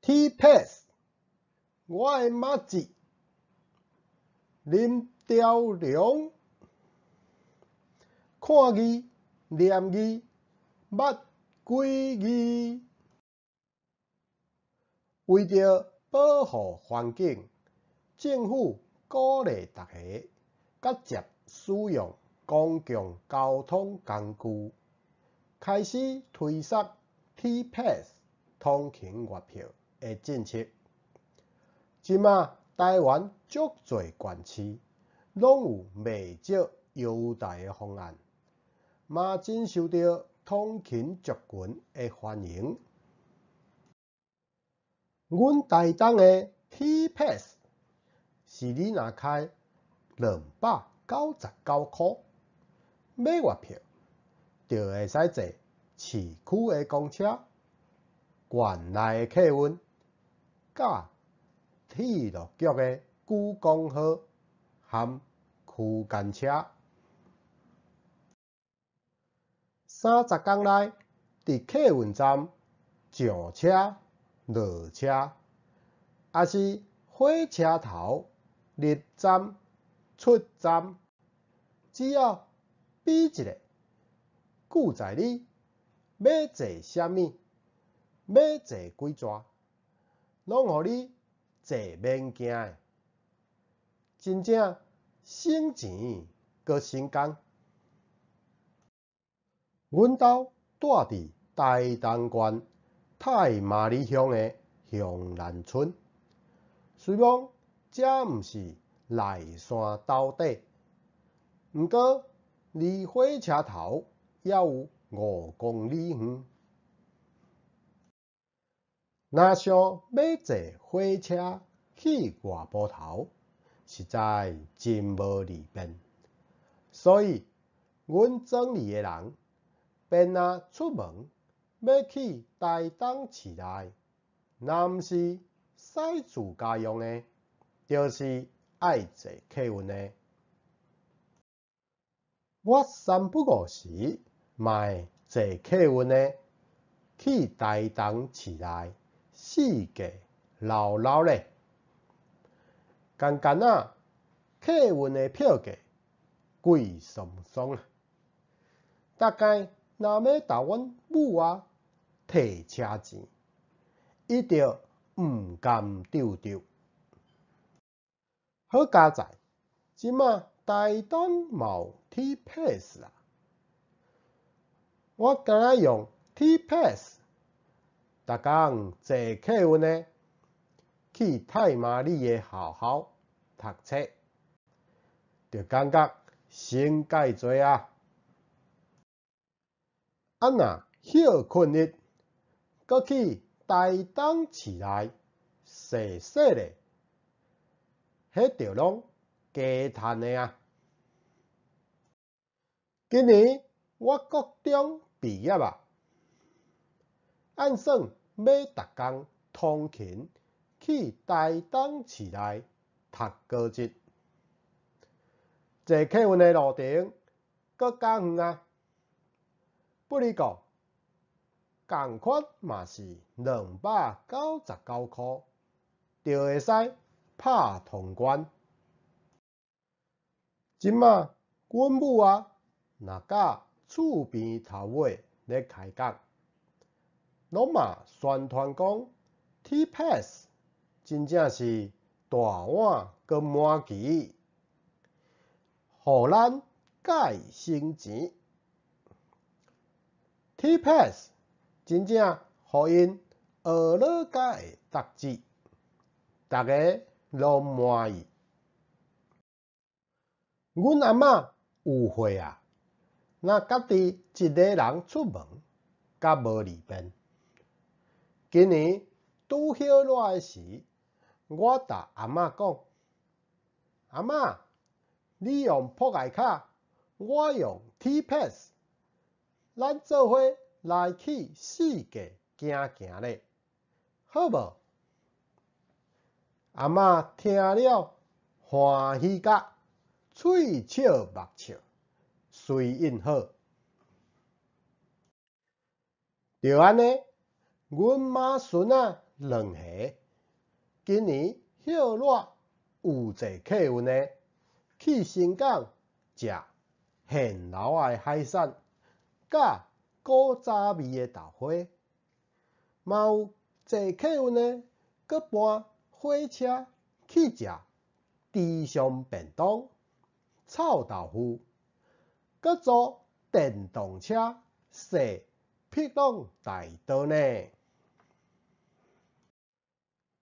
T-Pass，我的麻糬，林朝龍，看字、念字、捌幾字。為著保護環境，政府鼓勵大家覺接使用公共交通工具，開始推捒 T-Pass 通勤月票的政策。這馬台灣足濟縣市攏有袂少優待的方案，嘛真受著通勤族群的歡迎。阮台東的 T-Pass 是你若開299箍買月票，就會使坐市區的公車、縣內的客運，佮鐵路局的莒光號含區間車。30工內，佇客運站上車、落車，抑是火車頭入站、出站，只要比一下，記載你欲坐啥物，欲坐幾逝，攏予你坐免驚的，真正省錢閣省工。阮兜蹛佇台東縣太麻里鄉的香蘭村，雖罔這毋是內山斗底，毋過離火車頭猶有5公里遠。若想欲坐火車去外埔頭，實在真無利便，所以阮庄裡的人便若出門欲去台東市內，若毋是駛自家用的，就是愛坐客運的。我三不五時嘛會坐客運的去台東市內四界溜溜咧。干干仔，客運的票價貴桑桑啊！逐擺若欲投阮母仔提車錢，伊就毋甘搐搐。好佳哉，這馬台東嘛有 T-Pass 啊！我敢若用 T-Pass，逐工坐客運的去太麻里的學校讀冊，就感覺省蓋濟啊！啊若歇睏日，閣去台東市內踅踅咧，彼就攏加趁的啊！今年我國中畢業啊，按算欲逐工通勤去台東市內讀高職，坐客運的路程閣較遠啊！不離講，仝款嘛是299箍，就會使拍通關。這馬阮母仔若佮厝邊頭尾咧開講，攏嘛宣傳講 T-Pass 真正是大碗閣麻糬，予咱蓋省錢。T-Pass 真正予𪜶學落甲會得志，逐个攏滿意。阮阿嬤有歲啊，若家己一个人出門，較無利便。今年拄好熱的時，我共阿嬤講：阿嬤，你用撲街卡，我用 T-Pass，咱做伙來去四界行行咧，好無？阿嬤聽了歡喜甲喙笑目笑，隨應好。就按呢，阮媽孫仔兩個。今年歇熱有坐客運的去新港食現撈仔的海產，佮古早味的豆花，嘛有坐客運的閣搬火車去食池上便當、臭豆腐，閣租電動車踅碧朗大道呢。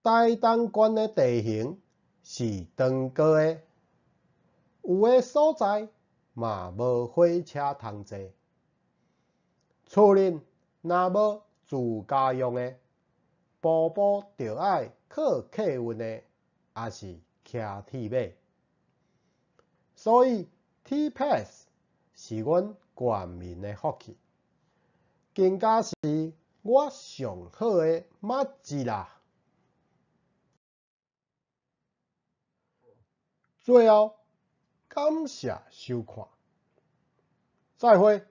台東縣的地形是長高的，有的所在嘛無火車通坐。厝裡若無自家用的，步步著愛靠客運的，抑是騎鐵馬。所以 T-Pass 是阮全民的福氣，更加是我上好的麻吉啦。最後，感謝收看，再會。